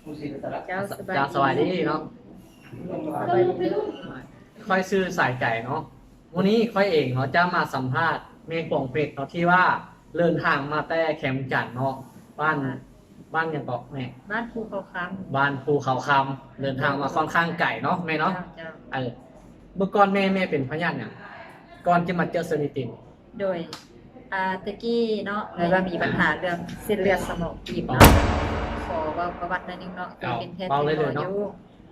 ເຈົ້າ ສະບາຍດີເນາະ. ຂ້ອຍຊື່ສາຍໃຈເນາະ. ມື້ນີ້ຂ້ອຍເອງເນາະ ຈະມາສຳພາດແມ່ກວາງເພັດເນາະ ທີ່ວ່າເດີນທາງມາແຕ່ແຂວງວຽງຈັນເນາະ ບ້ານ ບ້ານຫຍັງເກາະແມ່? ບ້ານພູເຂົາຄຳ. ບ້ານພູເຂົາຄຳ ເດີນທາງມາຂ້ອນຂ້າງໄກເນາະແມ່ເນາະ. ເຈົ້າ ເຈົ້າ. ເອີ ເມື່ອກ່ອນແມ່ ແມ່ເປັນພະຍາດຫຍັງ ກ່ອນຈະມາເຈີເຊີນນິຕິນ? ໂດຍ ອ່າ ແຕ່ກີ້ເນາະ ເລີຍວ່າມີບັນຫາເລື່ອງເສັ້ນເລືອດສະໝອງຕີບເນາະ. ອໍ ຂໍເວົ້າປະຫວັດໜ້ອຍໜຶ່ງເນາະ. ເຄີຍເປັນແພດເປັນໝໍຢູ່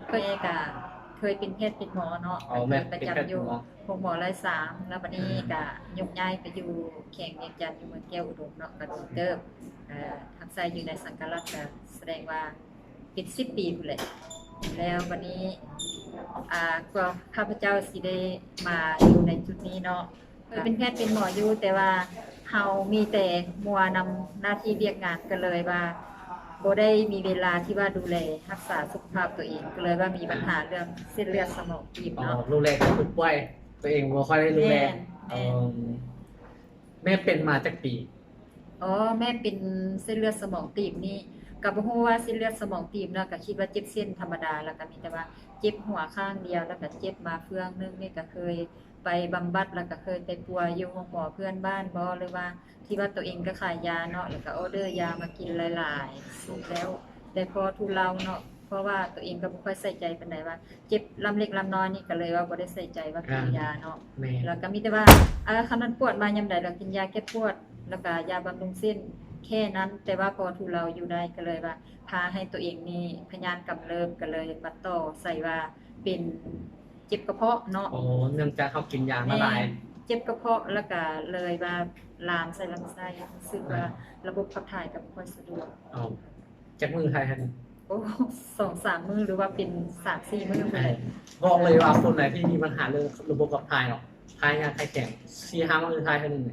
ເຄີຍກະ ເຄີຍເປັນແພດເປັນໝໍເນາະ. ອໍ ແມ່ນ ເຄີຍປະຈຳຢູ່ໂຮງໝໍລາຍສາມ ແລ້ວບັດນີ້ ອືມ ກະຍົກຍ້າຍໄປຢູ່ແຂວງວຽງຈັນ ຢູ່ເມືອງແກ້ວອຸດົມເນາະ ກະດົນເຕີບ. ເອີ ຮັບໃຊ້ຢູ່ໃນສັງກັດລັດ ກະສະແດງວ່າເປັນສິບປີພຸ້ນແຫຼະ. ແລ້ວບັດນີ້ ອ່າ ກວ່າຂ້າພະເຈົ້າຊິໄດ້ມາຢູ່ໃນຈຸດນີ້ເນາະ ເຄີຍເປັນແພດເປັນໝໍຢູ່ ແຕ່ວ່າເຮົາມີແຕ່ມົວນຳໜ້າທີ່ວຽກງານ ກໍເລີຍວ່າບໍ່ໄດ້ມີເວລາທີ່ວ່າດູແລຮັກສາສຸຂະພາບຕົວເອງ ກໍເລີຍວ່າມີບັນຫາເລື່ອງເສັ້ນເລືອດສະໝອງຕີບເນາະ. ອໍ ດູແລແຕ່ຜູ້ປ່ວຍ ຕົວເອງບໍ່ຄ່ອຍໄດ້ດູແລ. ແມ່ນ ອໍ ແມ່ເປັນມາຈັກປີ? ອໍ ແມ່ເປັນເສັ້ນເລືອດສະໝອງຕີບນີ້ ກໍບໍ່ຮູ້ວ່າເສັ້ນເລືອດສະໝອງຕີບເນາະ ກໍຄິດວ່າເຈັບເສັ້ນທຳມະດາ ແລ້ວກໍມີແຕ່ວ່າເຈັບຫົວຂ້າງດຽວ ແລ້ວກໍເຈັບມາເຟືອງໜຶ່ງນີ້ ກໍເຄີຍ ໄປບຳບັດ ແລ້ວກໍເຄີຍໄປປົວຢູ່ໂຮງໝໍເພື່ອນບ້ານບໍ ຫຼືວ່າທີ່ວ່າຕົວເອງກໍຂາຍຢາເນາະ ແລ້ວກໍອໍເດີຢາມາກິນຫຼາຍໆ ສຸດແລ້ວ ແຕ່ພໍທຸເລົາເນາະ ເພາະວ່າຕົວເອງກໍບໍ່ຄ່ອຍໃສ່ໃຈປານໃດ ວ່າເຈັບລຳເລັກລຳນ້ອຍນີ້ ກໍເລີຍວ່າບໍ່ໄດ້ໃສ່ໃຈວ່າກິນຢາເນາະ. ແລ້ວກໍມີແຕ່ວ່າ ເອີ ຄັນມັນປວດມາຍາມໃດ ແລ້ວກິນຢາແກ້ປວດ ແລ້ວກໍຢາບຳລຸງເສັ້ນ ແຄ່ນັ້ນ ແຕ່ວ່າພໍທຸເລົາຢູ່ໄດ້ ກໍເລີຍວ່າພາໃຫ້ຕົວເອງນີ້ພະຍາດກຳເລີບ ກໍເລີຍມາຕໍ່ໃສ່ວ່າເປັນ ເຈັບກະເພາະເນາະ. ອໍ ເນື່ອງຈາກເຮົາກິນຢາມາຫຼາຍ ແມ່ນ ເຈັບກະເພາະ ແລ້ວກະເລີຍວ່າລາມໃສ່ລຳໄສ້ ຮູ້ສຶກວ່າ ອ່າ ລະບົບຂັບຖ່າຍກໍບໍ່ຄ່ອຍສະດວກ. ອໍ ຈັກມື້ຖ່າຍເທື່ອໜຶ່ງ? ໂອ້ ສອງສາມມື້ ຫຼືວ່າເປັນສາມສີ່ມື້ພຸ້ນແຫຼະ. ເອີ ບອກເລີຍວ່າຄົນໃດທີ່ມີບັນຫາເລື່ອງລະບົບຂັບຖ່າຍເນາະ ຖ່າຍຍາກຖ່າຍແຂງ ສີ່ຫ້າມື້ຖ່າຍເທື່ອໜຶ່ງ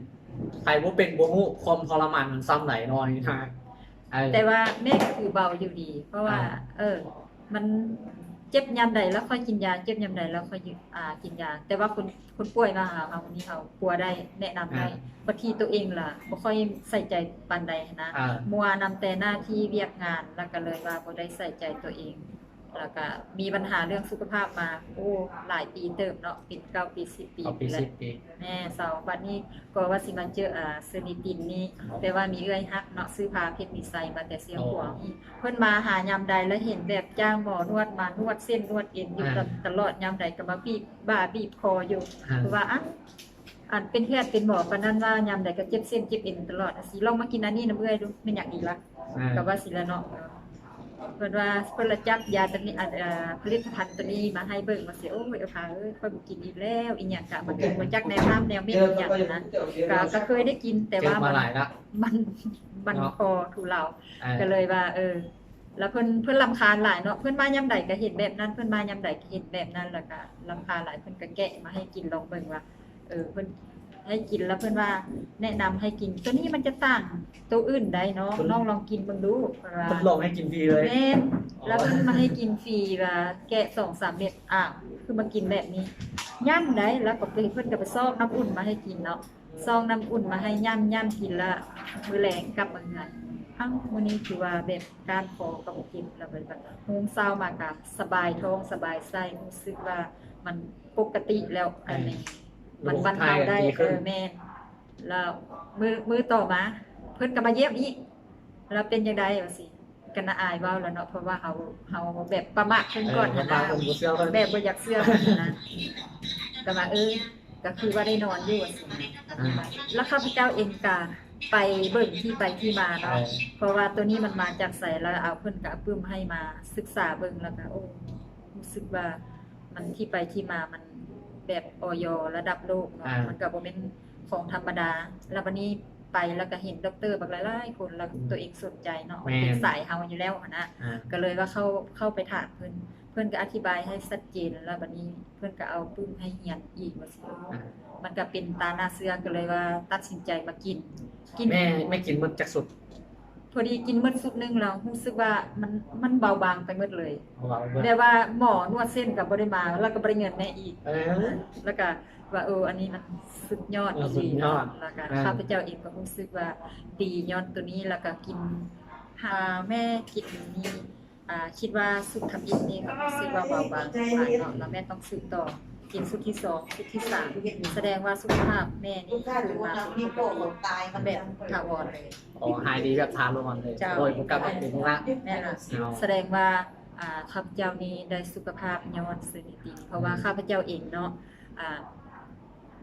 ໃຜບໍ່ເປັນບໍ່ຮູ້ຄວາມທໍລະມານມັນຊ່ຳໃດເນາະ. ເອີ ແຕ່ວ່າແມ່ກໍຄືເບົາຢູ່ດີ ເພາະວ່າ ອ່າ ເອີ ມັນເຈັບຍາມໃດແລ້ວຄ່ອຍກິນຢາ ເຈັບຍາມໃດແລ້ວຄ່ອຍ ອ່າ ກິນຢາ ແຕ່ວ່າຄົນ ຄົນປ່ວຍມາຫາເຮົານີ້ ເຮົາປົວໄດ້ ແນະນຳໄດ້. ອ່າ ບາງທີຕົວເອງລະບໍ່ຄ່ອຍໃສ່ໃຈປານໃດຫັ້ນນະ ອ່າ ມົວນຳແຕ່ໜ້າທີ່ວຽກງານ ແລ້ວກໍເລີຍວ່າບໍ່ໄດ້ໃສ່ໃຈຕົວເອງ ແລ້ວກໍມີບັນຫາເລື່ອງສຸຂະພາບມາ ໂອ້ ຫຼາຍປີເຕີບເນາະ ເປັນເກົ້າປີ ສິບປີ ເກົ້າປີ ສິບປີ ແມ່ນ. ເຊົາ ບັດນີ້ກໍວ່າຊິມາເຈີ ອ່າ ເຊີນນິຕິນນີ້ ອໍ ແຕ່ວ່າມີເອື້ອຍຮັກເນາະ ຊື່ພາເພັດມີໄຊ ມາແຕ່ຊຽງຂວາງ. ອໍ ເພິ່ນມາຫາຍາມໃດລະເຫັນແບບຈ້າງໝໍນວດມານວດເສັ້ນນວດເອັນຢູ່ ອ່າ ຕະ ຕະຫຼອດ ຍາມໃດກໍມາບີບບ່າບີບຄໍຢູ່ ອ່າ ຄືວ່າ ອັນ ອັນເປັນແພດເປັນໝໍປານນັ້ນວ່າຍາມໃດກໍເຈັບເສັ້ນເຈັບເອັນຕະຫຼອດ ຊິລອງມາກິນອັນນີ້ນຳເອື້ອຍດູ ແມ່ນຫຍັງອີກລະ? ອ່າ ກໍວ່າຊີ້ລະເນາະ ເພິ່ນວ່າເພິ່ນລະຈັບຢາຕົວນີ້ ອັນ ເອີ ຜະລິດຕະພັນຕົວນີ້ມາໃຫ້ເບິ່ງວ່າຊີ້ ໂອ້ຍ ເອີ ພາເອີຍ ຂ້ອຍບໍ່ກິນອີກແລ້ວ ອີຫຍັງກະມາກິນ ບໍ່ຈັກແນວນ້ຳແນວເມັດອີຫຍັງນະ ກະ ກະເຄີຍໄດ້ກິນ ແຕ່ວ່າມັນ ມັນ ມັນຄໍທຸເລົາ ກໍເລີຍວ່າ ເອີ ລະເພິ່ນ ເພິ່ນລຳຄານຫຼາຍເນາະ ເພິ່ນມາຍາມໃດກໍເຫັນແບບນັ້ນ ເພິ່ນມາຍາມໃດກໍເຫັນແບບນັ້ນ ລະກະລຳຄານຫຼາຍ ເພິ່ນກໍແກະມາໃຫ້ກິນລອງເບິ່ງວ່າ ເອີ ເພິ່ນໃຫ້ກິນ ລະເພິ່ນວ່າແນະນຳໃຫ້ກິນ ໂຕນີ້ມັນຈະຕ່າງໂຕອື່ນໃດເນາະ ນ້ອງລອງກິນເບິ່ງດູ ເພິ່ນວ່າ ເພິ່ນລອງໃຫ້ກິນຟຣີເລີຍ. ແມ່ນ ລະເພິ່ນມາໃຫ້ກິນຟຣີ ວ່າແກະສອງສາມເມັດ ອ້າວ ຄືມາກິນແບບນີ້ ຍາມໃດ ລະກໍໄປ ເພິ່ນກໍໄປຊອກນ້ຳອຸ່ນມາໃຫ້ກິນເນາະ ຊອກນ້ຳອຸ່ນມາໃຫ້ຍາມ ຍາມກິນລະມື້ແລງກັບມາເຮືອນ ອ້າວ ມື້ນີ້ຄືວ່າແບບກ້ານຄໍກໍບໍ່ເຈັບ ລະແບບໂຮງເຊົ້າມາກະສະບາຍທ້ອງສະບາຍໄສ້ ຮູ້ສຶກວ່າມັນປົກກະຕິແລ້ວ ອັນນີ້ ມັນບັນເທົາໄດ້ ເອີ ແມ່ນ. ລະມື້ ມື້ຕໍ່ມາເພິ່ນກໍມາຢ້ຽມອີກ ລະເປັນຈັ່ງໃດວ່າຊີ້ ກໍໜ້າອາຍເວົ້າລະເນາະ ເພາະວ່າເຮົາ ເຮົາແບບປະໝາດເພິ່ນກ່ອນຫັ້ນນະ ແບບບໍ່ຢາກເຊື່ອເພິ່ນຫັ້ນນະ ກໍວ່າ ເອີ ກໍຄືວ່າໄດ້ນອນຢູ່ວ່າຊີ້ນະ ລະຂ້າພະເຈົ້າເອງກະໄປເບິ່ງທີ່ໄປທີ່ມາເນາະ ເອີ ເພາະວ່າໂຕນີ້ມັນມາຈາກໃສ ລະເອົາ ເພິ່ນກະປຶ້ມໃຫ້ມາສຶກສາເບິ່ງ ລະກະ ໂອ້ ຮູ້ສຶກວ່າມັນທີ່ໄປທີ່ມາມັນແບບ ອອຍ ລະດັບໂລກເນາະ ມັນກະບໍ່ແມ່ນຂອງທຳມະດາ ລະບາດນີ້ໄປ ລະກະເຫັນດັອກເຕີບັກຫຼາຍໆຄົນ ລະໂຕເອງສົນໃຈເນາະ ເປັນສາຍເຮົາຢູ່ແລ້ວຫັ້ນນະ ກະເລີຍວ່າເຂົ້າ ເຂົ້າໄປຖາມເພິ່ນ ເພິ່ນກໍອະທິບາຍໃຫ້ຊັດເຈນ ແລ້ວບາດນີ້ເພິ່ນກໍເອົາປຶ້ມໃຫ້ຮຽນອີກວ່າຊີ້ ມັນກໍເປັນຕາໜ້າເຊື່ອ ກໍເລີຍວ່າຕັດສິນໃຈມາກິນ ກິນ ແມ່ ແມ່ກິນໝົດຈັກຊຸດ? ພໍດີກິນໝົດຊຸດໜຶ່ງແລ້ວຮູ້ສຶກວ່າມັນ ມັນເບົາບາງໄປໝົດເລີຍ ແບບວ່າໝໍນວດເສັ້ນກໍບໍ່ໄດ້ມາ ແລ້ວກໍບໍ່ໄດ້ເງິນແນ່ອີກ ເອີ ແລ້ວກໍວ່າ ເອີ ອັນນີ້ມັນສຸດຍອດ ເອີ ສຸດຍອດ ແລ້ວກໍ ອ່າ ຂ້າພະເຈົ້າເອງກໍຮູ້ສຶກວ່າດີຍ້ອນໂຕນີ້ ແລ້ວກໍກິນ ຫາແມ່ກິນນີ້ ອ່າ ຄິດວ່າຊຸດທຳອິດນີ້ກໍຮູ້ສຶກວ່າເບົາບາງຫຼາຍເນາະ ແລ້ວແມ່ນຕ້ອງຊຸດຕໍ່ ກິນຊຸດທີສອງ ຊຸດທີສາມ ສະແດງວ່າສຸຂະພາບແມ່ນີ້ຄືນມາປົກກະຕິແບບຖາວອນເລີຍ. ອໍ ຫາຍດີແບບຖາວອນເລີຍ ເຈົ້າ ໂດຍບໍ່ກັບມາເປັນລະ. ແມ່ນລະ ເນາະ ສະແດງວ່າ ອ່າ ຂ້າພະເຈົ້ານີ້ໄດ້ສຸຂະພາບຍ້ອນເຊີງນິຕິ ເພາະວ່າ ອືມ ຂ້າພະເຈົ້າເອງເນາະ ອ່າ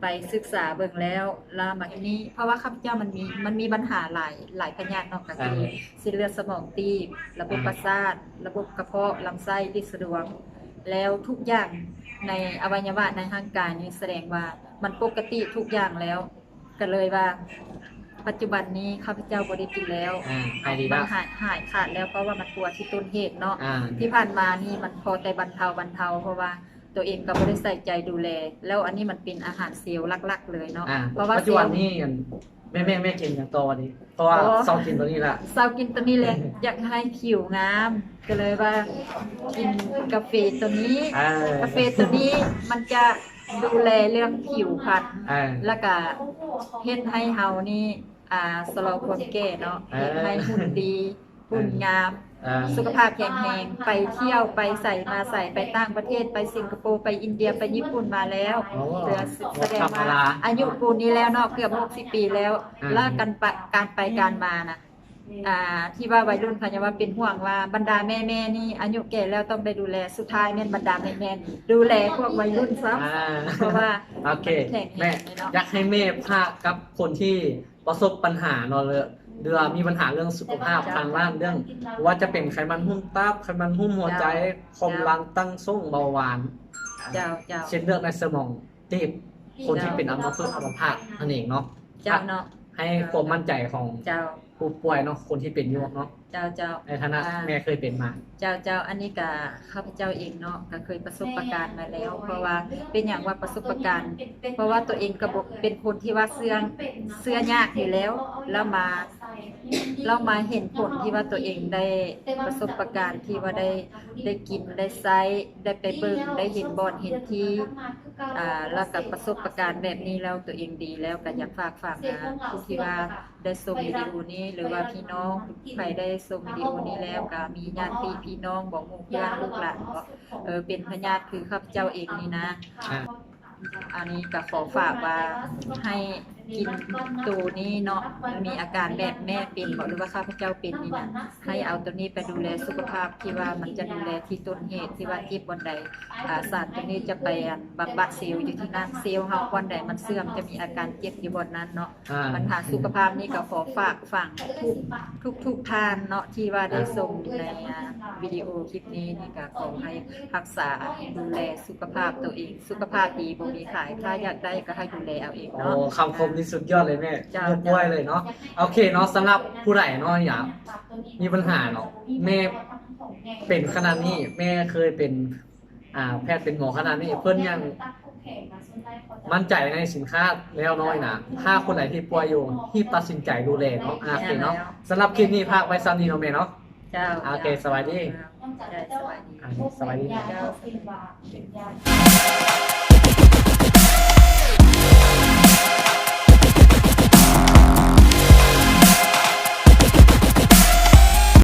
ໄປສຶກສາເບິ່ງແລ້ວ ລະມາທີ່ນີ້ ເພາະວ່າຂ້າພະເຈົ້າມັນມີ ມັນມີບັນຫາຫຼາຍ ຫຼາຍພະຍາດເນາະ ກໍຄື ອ່າ ເສັ້ນເລືອດສະໝອງຕີບ, ລະບົບ ອ່າ ປະສາດ, ລະບົບກະເພາະ, ລຳໄສ້, ລິດສະດວງ ແລ້ວທຸກຢ່າງໃນອະໄວຍະວະໃນຮ່າງກາຍນີ້ ສະແດງວ່າມັນປົກກະຕິທຸກຢ່າງແລ້ວ ກໍເລີຍວ່າ ປັດຈຸບັນນີ້ຂ້າພະເຈົ້າບໍ່ໄດ້ກິນແລ້ວ ອ່າ ຫາຍດີແລ້ວ ມັນຫາຍ ຫາຍຂາດແລ້ວ ເພາະວ່າມັນປົວທີ່ຕົ້ນເຫດເນາະ ອ່າ ທີ່ຜ່ານມານີ້ມັນພໍແຕ່ບັນເທົາ ບັນເທົາ ເພາະວ່າ ຕົວເອງກໍບໍ່ໄດ້ໃສ່ໃຈດູແລ ແລ້ວອັນນີ້ມັນເປັນອາຫານເຊວຫຼັກໆເລີຍເນາະ ອ່າ ເພາະວ່າ ປັດຈຸບັນນີ້ ເຊວນີ້ ອັນ ແມ່ ແມ່ ແມ່ກິນຫຍັງຕໍ່ວະນີ້? ເພາະວ່າ ອໍ ເຊົາກິນຕົວນີ້ລະ ເຊົາກິນຕົວນີ້ແຫຼະ ຢາກໃຫ້ຜິວງາມ ກໍເລີຍວ່າກິນກາເຟຕົວນີ້ ເອີ ກາເຟຕົວນີ້ມັນຈະດູແລເລື່ອງຜິວພັນ ເອີ ແລ້ວກະເຮັດໃຫ້ເຮົານີ້ ອ່າ ຊະລໍຄວາມແກ່ເນາະ ເອີ ເຮັດໃຫ້ຫຸ່ນດີ ຫຸ່ນງາມ ເອີ ສຸຂະພາບແຂງແຮງ ໄປທ່ຽວ ໄປໃສມາໃສ ໄປຕ່າງປະເທດ ໄປສິງກະໂປ ໄປອິນເດຍ ໄປຍີ່ປຸ່ນມາແລ້ວ ໂອ້ ເພື່ອສະແດງວ່າ ບໍ່ທຳມະດາ ອາຍຸປູນນີ້ແລ້ວເນາະ ເກືອບຫົກສິບປີແລ້ວ ເອີ ແລ້ວການປະ ການໄປການມານະ ອ່າ ທີ່ວ່າໄວລຸ້ນເຂົາຍັງວ່າເປັນຫ່ວງວ່າ ບັນດາແມ່ໆນີ້ອາຍຸແກ່ແລ້ວຕ້ອງໄດ້ດູແລ ສຸດທ້າຍແມ່ນບັນດາແມ່ໆນີ້ດູແລພວກໄວລຸ້ນຊ້ຳ ອ່າ ເພາະວ່າ ໂອເຄ ແມ່ ຢາກໃຫ້ແມ່ຝາກກັບຄົນທີ່ ປະສົບບັນຫາເນາະ ເລື່ອງ ເລື່ອງມີບັນຫາເລື່ອງສຸຂະພາບ ເຈົ້າ ທາງດ້ານເລື່ອງ ບໍ່ວ່າຈະເປັນໄຂມັນຫຸ້ມຕັບ ໄຂມັນຫຸ້ມຫົວໃຈ ເຈົ້າ ຄວາມ ເຈົ້າ ດັນ ຕັ້ງໂສ້ງ ເບົາຫວານ ເຈົ້າ ເຈົ້າ ເສັ້ນເລືອດໃນສະໝອງຕີບ ຄົນທີ່ເປັນ ເຈົ້າ ອັມມະພຶກ ອັມມະພາດນັ້ນເອງເນາະ ເຈົ້າເນາະ ໃຫ້ຄວາມໝັ້ນໃຈຂອງ ເຈົ້າ ຜູ້ປ່ວຍເນາະ ຄົນທີ່ເປັນຢູ່ເນາະ ເຈົ້າ ເຈົ້າ ໃນຖານະ ອ່າ ແມ່ເຄີຍເປັນມາ ເຈົ້າ ເຈົ້າ ອັນນີ້ກະຂ້າພະເຈົ້າເອງເນາະ ກະເຄີຍປະສົບປະການມາແລ້ວ ເພາະວ່າ ເປັນຫຍັງວ່າປະສົບປະການ ເພາະວ່າຕົວເອງກະບໍ່ ເປັນຄົນທີ່ວ່າເຊື່ອ ເຊື່ອຍາກຢູ່ແລ້ວ ແລ້ວມາ ແລ້ວມາເຫັນຜົນທີ່ວ່າຕົວເອງໄດ້ປະສົບປະການທີ່ວ່າໄດ້ ໄດ້ກິນ ໄດ້ໃຊ້ ໄດ້ໄປເບິ່ງ ໄດ້ເຫັນບ່ອນເຫັນທີ່ ອ່າ ແລ້ວກະປະສົບປະການແບບນີ້ແລ້ວ ຕົວເອງດີແລ້ວ ກະຢາກຝາກ ຝາກຫາຜູ້ທີ່ວ່າ ໄດ້ຊົມວິດີໂອນີ້ ຫຼືວ່າພີ່ນ້ອງໃຜໄດ້ຊົມວິດີໂອນີ້ແລ້ວ ກະມີຍາດຕິພີ່ນ້ອງບໍ ໝູ່ເພື່ອນລູກຫຼານບໍ ເອີ ເປັນພະຍາດຄືຂ້າພະເຈົ້າເອງນີ້ນະ ອ່າ ອັນນີ້ກະຂໍຝາກວ່າໃຫ້ກິນໂຕນີ້ເນາະ ມີອາການແບບແມ່ເປັນບໍ ຫຼືວ່າຂ້າພະເຈົ້າເປັນນີ້ນະ ໃຫ້ເອົາໂຕນີ້ໄປດູແລສຸຂະພາບ ທີ່ວ່າມັນຈະດູແລທີ່ຕົ້ນເຫດ ທີ່ວ່າເຈັບບ່ອນໃດ ອ່າ ສານໂຕນີ້ຈະໄປ ອັນ ບຳບັດເຊວຢູ່ທີ່ນັ້ນ ເຊວເຮົາບ່ອນໃດມັນເສື່ອມ ຈະມີອາການເຈັບຢູ່ບ່ອນນັ້ນເນາະ ອ່າ ບັນຫາສຸຂະພາບນີ້ກໍຂໍຝາກຝັງທຸກ ທຸກໆທ່ານເນາະ ທີ່ວ່າໄດ້ຊົມໃນ ອ່າ ວິດີໂອຄລິບນີ້ ນີ້ກໍຂໍໃຫ້ຮັກສາດູແລສຸຂະພາບຕົວເອງ ສຸຂະພາບດີບໍ່ມີຂາຍ ຖ້າຢາກໄດ້ກໍໃຫ້ດູແລເອົາເອງເນາະ ໂອ້ ຄຳຄົມນີ້ສຸດຍອດເລີຍແມ່ ເຈົ້າ ຍົກປ້ອຍເລີຍເນາະ ໂອເຄເນາະ ສຳລັບຜູ້ໃດເນາະ ຢາກມີບັນຫາເນາະ ແມ່ເປັນຂະໜາດນີ້ ແມ່ເຄີຍເປັນ ອ່າ ແພດເປັນໝໍຂະໜາດນີ້ ເພິ່ນຍັງໝັ້ນໃຈໃນສິນຄ້າແລ້ວນ້ອຍນະ ຖ້າຄົນໃດທີ່ປ່ວຍຢູ່ ຮີບຕັດສິນໃຈດູແລເນາະ ໂອເຄເນາະ ສຳລັບຄລິບນີ້ພາກໄວ້ສ່ຳນີ້ເນາະແມ່ເນາະ ເຈົ້າ ໂອເຄ ສະບາຍດີ ເຈົ້າ ສະບາຍດີ ອ່າ ສະບາຍດີ ເຈົ້າ.